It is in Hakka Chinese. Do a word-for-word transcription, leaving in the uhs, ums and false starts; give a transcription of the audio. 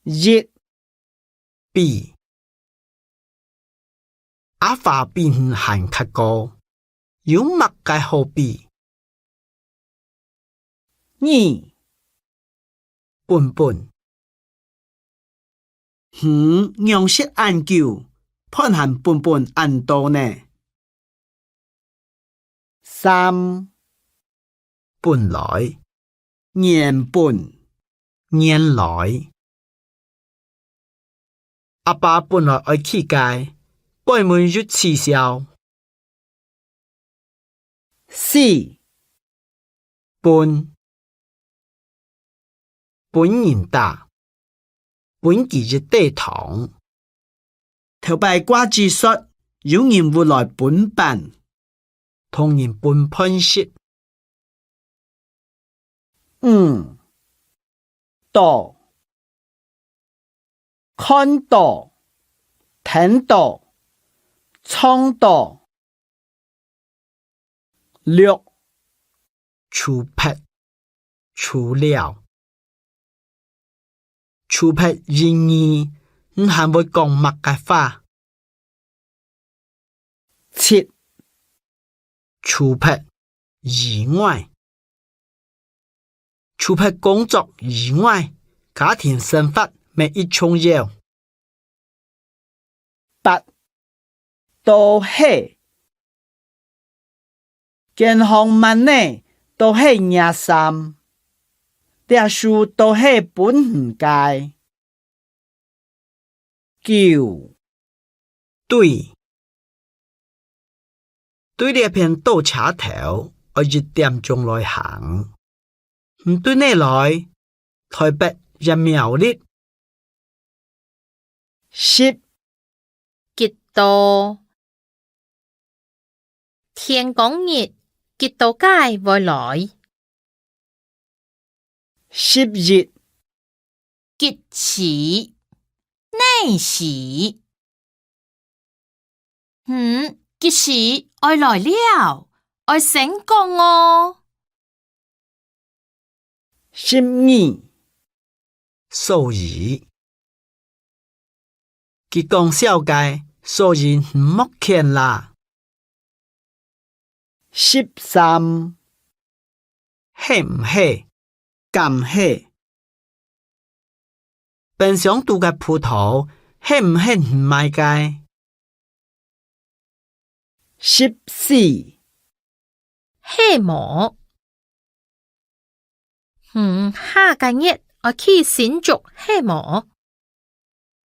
一、比。阿華比你還較高，有麼个好比？二、本本。魚仰食恁久，飯還本本恁多呢？三、本來。原本。原來。阿爸本來愛去个，背尾又取消。四、分。分人打，分佢一垤糖。頭擺掛紙說，有人會來分班，同人分飯食。五、到。 看到、聽到、嚐到。六、除忒、除了。除忒一二，你還會講麼个話？ 七、除忒以外。除忒工作以外，家庭生活乜一重要。八、都係。間項麼个都係若衫，這書都係分你个。 九、對。對這片倒車頭，愛一點鐘來行。你對哪來？臺北抑苗栗？十、幾多。 天光日，幾多个會來？十一、幾時？哪時？嗯，幾時愛來尞？愛先講哦。 十二、所以。佢講笑个，所以你莫譴啦。十三、係毋係？敢係？冰箱肚个葡萄，係毋係你買个？ 十四、係無？嗯，下個月愛去新竹係無？